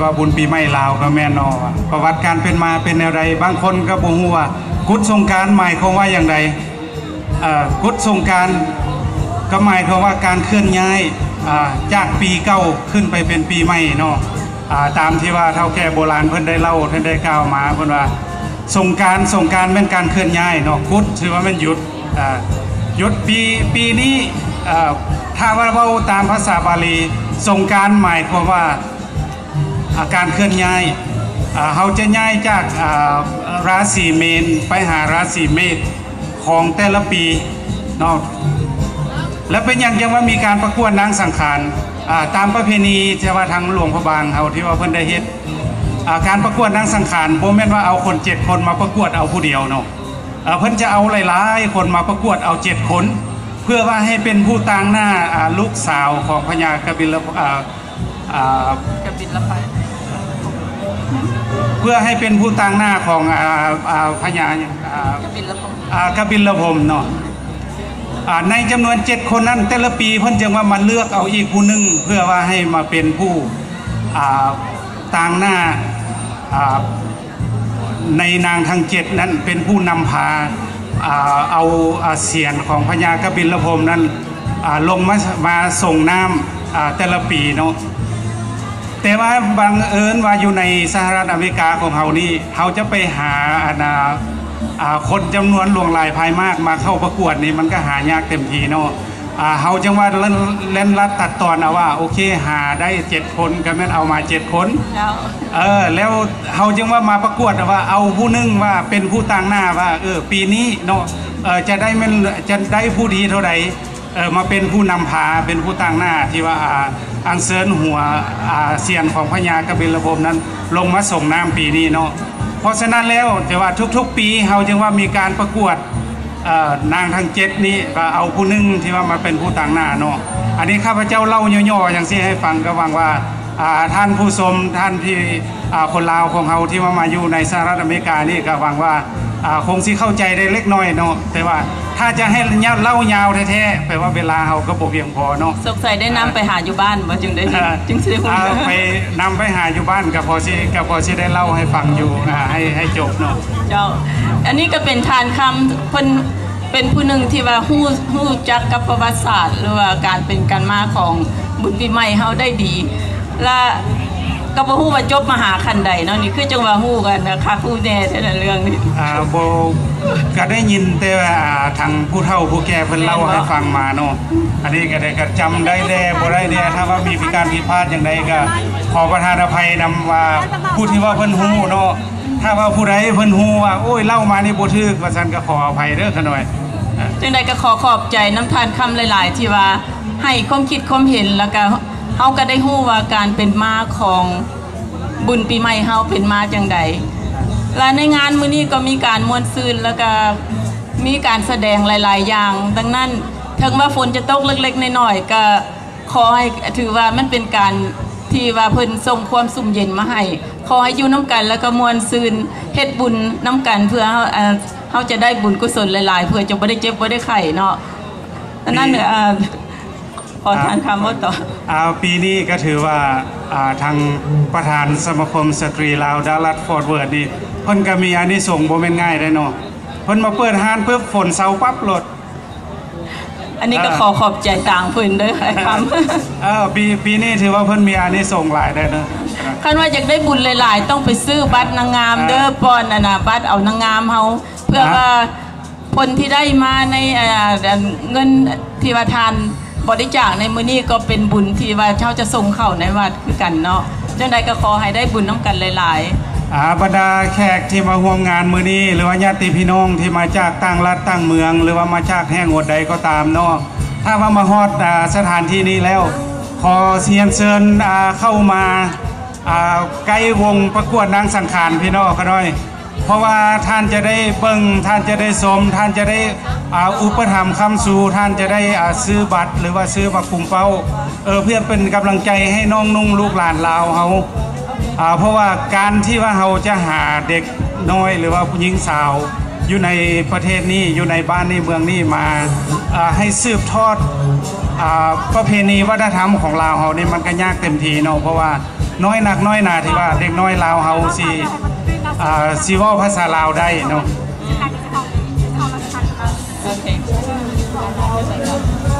ວ່າບຸນປີໃໝ່ລາວກໍແມ່ນເນາະ ປະຫວັດການເປັນມາເປັນແນວໃດ ບາງຄົນກໍບໍ່ຮູ້ວ່າກຸດສົງການໝາຍຄວາມວ່າຢ່າງໃດ. ເອີ ກຸດສົງການກໍໝາຍຄວາມວ່າການເຄື່ອນຍ້າຍ ອາ ຈາກປີເກົ່າຂຶ້ນໄປເປັນປີໃໝ່ເນາະ. ອາ ຕາມທີ່ວ່າເຖົ້າແກ່ໂບລານເພິ່ນໄດ້ເລົ່າ ເພິ່ນໄດ້ກ່າວມາ ເພິ່ນວ່າສົງການ ສົງການແມ່ນການເຄື່ອນຍ້າຍເນາະ ກຸດຖືວ່າແມ່ນຢຸດ ອາ ຢຸດ. ປີ ປີນີ້ ເອີ ຖ້າວ່າເວົ້າຕາມພາສາບາລີ ສົງການໝາຍຄວາມວ່າ ອາ ການເຄື່ອນຍ້າຍ ອາ ເຮົາຈະຍ້າຍຈາກ ອາ ລາສີເມນໄປຫາລາສີເມດຂອງແຕ່ລະປີເນາະ. ແລະ ເປັນຫຍັງຈັ່ງວ່າມີການປະກວດນາງສັງຂານ? ອາ ຕາມປະເພນີທີ່ວ່າທາງຫຼວງພະບາງເຮົາທີ່ວ່າເພິ່ນໄດ້ເຮັດ ອາ ການປະກວດນາງສັງຂານ ບໍ່ແມ່ນວ່າເອົາຄົນເຈັດຄົນມາປະກວດເອົາຜູ້ດຽວເນາະ. ເອີ ເພິ່ນຈະເອົາຫຼາຍໆຄົນມາປະກວດເອົາເຈັດຄົນ ເພື່ອວ່າໃຫ້ເປັນຜູ້ຕາງໜ້າ ອາ ລູກສາວຂອງພະຍາກະບິນລະ ອາ ອາ ກະບິນລະໄພ ເພື່ອໃຫ້ເປັນຜູ້ຕາງໜ້າຂອງ ອາ ອາ ພະຍາຫຍັງ ອາ ກະບິນລະພົມ ອາ ກະບິນລະພົມເນາະ. ອາ ໃນຈຳນວນເຈັດຄົນນັ້ນ ແຕ່ລະປີເພິ່ນຈຶ່ງວ່າມາເລືອກເອົາອີກຜູ້ໜຶ່ງ ເພື່ອວ່າໃຫ້ມາເປັນຜູ້ ອາ ຕາງໜ້າ ອາ ໃນນາງທັງເຈັດນັ້ນເປັນຜູ້ນຳພາ ອາ ເອົາ ອາ ສຽນຂອງພະຍາກະບິນລະພົມນັ້ນ ອາ ລົງມາ ມາສົ່ງນ້ຳ ອາ ແຕ່ລະປີເນາະ. ແຕ່ວ່າບັງເອີນວ່າຢູ່ໃນສະຫະລັດອາເມລິກາຂອງເຮົານີ້ ເຮົາຈະໄປຫາ ອັນ ອາ ອາ ຄົນຈຳນວນຫຼວງຫຼາຍພາຍມາກມາເຂົ້າປະກວດນີ້ ມັນກໍຫາຍາກເຕັມທີເນາະ. ອາ ເຮົາຈຶ່ງວ່າເລັ່ນລັດຕັດຕອນເອົາວ່າ ໂອເຄ ຫາໄດ້ເຈັດຄົນ ກໍແມ່ນເອົາມາເຈັດຄົນ ເຈົ້າ ເອີ ແລ້ວເຮົາຈຶ່ງວ່າມາປະກວດເອົາວ່າ ເອົາຜູ້ໜຶ່ງວ່າເປັນຜູ້ຕາງໜ້າວ່າ ເອີ ປີນີ້ເນາະ ເອີ ຈະໄດ້ແມ່ນ ຈະໄດ້ຜູ້ທີເທົ່າໃດ ເອີ ມາເປັນຜູ້ນຳພາ ເປັນຜູ້ຕາງໜ້າທີ່ວ່າ ອາ ອັນເຊີນຫົວ ອາ ສຽນຂອງພະຍາກະບິນລະພົມນັ້ນ ລົງມາສົ່ງນ້ຳປີນີ້ເນາະ. ເພາະສະນັ້ນແລ້ວ ແຕ່ວ່າທຸກໆປີເຮົາຈຶ່ງວ່າມີການປະກວດ ເອີ ນາງທັງເຈັດນີ້ ກໍເອົາຜູ້ໜຶ່ງທີ່ວ່າມາເປັນຜູ້ຕາງໜ້າເນາະ. ອັນນີ້ຂ້າພະເຈົ້າເລົ່າຫຍໍ້ໆຈັ່ງຊີ້ໃຫ້ຟັງ ກໍຫວັງວ່າ ອາ ທ່ານຜູ້ຊົມ ທ່ານທີ່ ອາ ຄົນລາວຂອງເຮົາທີ່ວ່າມາຢູ່ໃນສະຫະລັດອາເມລິການີ້ ກໍຫວັງວ່າ ອາ ຄົງຊິເຂົ້າໃຈໄດ້ເລັກນ້ອຍເນາະ. ແຕ່ວ່າຖ້າຈະໃຫ້ເລົ່າຍາວແທ້ໆ ແປວ່າເວລາເຮົາກໍບໍ່ພຽງພໍເນາະ. ສົງໄສໄດ້ນຳໄປຫາຢູ່ບ້ານບໍ່ ຈຶ່ງໄດ້ ເອີ ຈຶ່ງຊິໄດ້ຮູ້ ອາ ໄປນຳໄປຫາຢູ່ບ້ານກໍພໍຊິ ກໍພໍຊິໄດ້ເລົ່າໃຫ້ຟັງຢູ່ ອາ ໃຫ້ ໃຫ້ຈົບເນາະ. ເຈົ້າ ອັນນີ້ກໍເປັນທ່ານຄຳ ເພິ່ນເປັນຜູ້ໜຶ່ງທີ່ວ່າຮູ້ ຮູ້ຈັກກັບປະຫວັດສາດ ຫຼືວ່າການເປັນການມາຂອງບຸນປີໃໝ່ເຮົາໄດ້ດີ ລະກໍບໍ່ຮູ້ວ່າຈົບມະຫາຂັ້ນໃດເນາະ. ນີ້ຄືຈັ່ງວ່າຮູ້ກັນນະ ຄັກຮູ້ແນ່ແທ້ເລື່ອງນີ້. ອາ ບໍ່ ກໍໄດ້ຍິນແຕ່ວ່າ ອາ ທາງຜູ້ເຖົ້າຜູ້ແກ່ເພິ່ນເລົ່າໃຫ້ຟັງມາເນາະ. ອັນນີ້ກໍໄດ້ ກໍຈຳໄດ້ແດ່ບໍ່ໄດ້ແດ່ ຖ້າວ່າມີຜິດການຜິດພາດຫຍັງໃດກໍຂໍປະທານອະໄພນຳ ວ່າຜູ້ທີ່ວ່າເພິ່ນຮູ້ເນາະ. ຖ້າວ່າຜູ້ໃດເພິ່ນຮູ້ວ່າ ໂອ້ຍ ເລົ່າມານີ້ບໍ່ຖືກວ່າຊັ້ນ ກໍຂໍອະໄພເດີຂ້ານ້ອຍ. ຈັ່ງໃດກໍຂໍຂອບໃຈນຳທ່ານຄຳຫຼາຍໆ ທີ່ວ່າໃຫ້ຄວາມຄິດຄວາມເຫັນ ແລ້ວກໍເຮົາກໍໄດ້ຮູ້ວ່າການເປັນມາຂອງ ບຸນປີໃໝ່ເຮົາເປັນມາຈັ່ງໃດ ແລະ ໃນງານມື້ນີ້ກໍມີການມ່ວນຊື່ນ ແລ້ວກໍມີການສະແດງຫຼາຍໆຢ່າງ. ດັ່ງນັ້ນ ເຖິງວ່າຝົນຈະຕົກເລັກໆນ້ອຍໆ ກໍຂໍໃຫ້ຖືວ່າມັນເປັນການທີ່ວ່າເພິ່ນສົ່ງຄວາມຊຸ່ມເຢັນມາໃຫ້. ຂໍໃຫ້ຢູ່ນຳກັນ ແລ້ວກໍມ່ວນຊື່ນ ເຮັດບຸນນຳກັນ ເພື່ອເຮົາ ເອີ ເຮົາຈະໄດ້ບຸນກຸສົນຫຼາຍໆ ເພື່ອຈະບໍ່ໄດ້ເຈັບບໍ່ໄດ້ໄຂ້ເນາະ. ອັນນັ້ນ ເອີ ຂໍທ່ານຄຳເວົ້າຕໍ່. ອາ ປີນີ້ກໍຖືວ່າ ອາ ທາງປະທານສະມາຄົມສະຕຣີລາວ ດາລັດ ຟອດເວີດ ນີ້ ເພິ່ນກໍມີອານິສົງບໍ່ແມ່ນງ່າຍເດ້ເນາະ. ເພິ່ນມາເປີດຮ້ານປຶບ ຝົນເຊົາປັບໂລດ. ອັນນີ້ກໍ ເອີ ຂໍຂອບໃຈທາງເພິ່ນເດີ ອ້າຍຄຳ. ເອີ ປີ ປີນີ້ຖືວ່າເພິ່ນມີອານິສົງຫຼາຍເດ້ເນາະ. ຄັນວ່າຢາກໄດ້ບຸນຫຼາຍໆ ຕ້ອງໄປຊື້ບັດນາງງາມເດີ ເອີ ບ່ອນອັນນະ ບັດເອົານາງງາມເຮົາ ເພື່ອວ່າ ຜົນທີ່ໄດ້ມາໃນ ເອີ ເງິນທີ່ວ່າທ່ານບໍລິຈາກໃນມື້ນີ້ ກໍເປັນບຸນທີ່ວ່າເຮົາຈະສົ່ງເຂົ້າໃນວັດຄືກັນເນາະ. ຈັ່ງໃດກໍຂໍໃຫ້ໄດ້ບຸນນຳກັນຫຼາຍໆ. ອາ ບັນດາແຂກທີ່ມາຮ່ວມງານມື້ນີ້ ຫຼືວ່າຍາດຕິພີ່ນ້ອງທີ່ມາຈາກຕ່າງລັດຕ່າງເມືອງ ຫຼືວ່າມາຈາກແຫ່ງຫົນໃດກໍຕາມເນາະ, ຖ້າວ່າມາຮອດ ອາ ສະຖານທີ່ນີ້ແລ້ວ ຂໍຮຽນເຊີນ ອາ ເຂົ້າມາ ອາ ໃກ້ວົງປະກວດນາງສັງຂານພີ່ນ້ອງຂ້ານ້ອຍ. ເພາະວ່າທ່ານຈະໄດ້ເບິ່ງ ທ່ານຈະໄດ້ຊົມ ທ່ານຈະໄດ້ ອາ ອຸປະຖຳຄ້ຳຊູ ທ່ານຈະໄດ້ ອາ ຊື້ບັດ ຫຼືວ່າຊື້ໝາກຄຸມເປົ້າ ເອີ ເພື່ອເປັນກຳລັງໃຈໃຫ້ນ້ອງນຸ່ງລູກຫຼານລາວເຮົາ. ອາ ເພາະວ່າການທີ່ວ່າເຮົາຈະຫາເດັກນ້ອຍ ຫຼືວ່າຜູ້ຍິງສາວຢູ່ໃນປະເທດນີ້ ຢູ່ໃນບ້ານນີ້ເມືອງນີ້ມາ ອາ ໃຫ້ສືບທອດ ອາ ປະເພນີວັດທະນະທຳຂອງລາວເຮົານີ້ ມັນກໍຍາກເຕັມທີເນາະ. ເພາະວ່າ ນ້ອຍນັກນ້ອຍໜາທີ່ວ່າເດັກນ້ອຍລາວເຮົາຊິ ອ່າ ຊິເວົ້າພາສາລາວໄດ້ເນາະ. ໂອເຄ ໂອເຄ ໂອເຄ ໂອເຄ.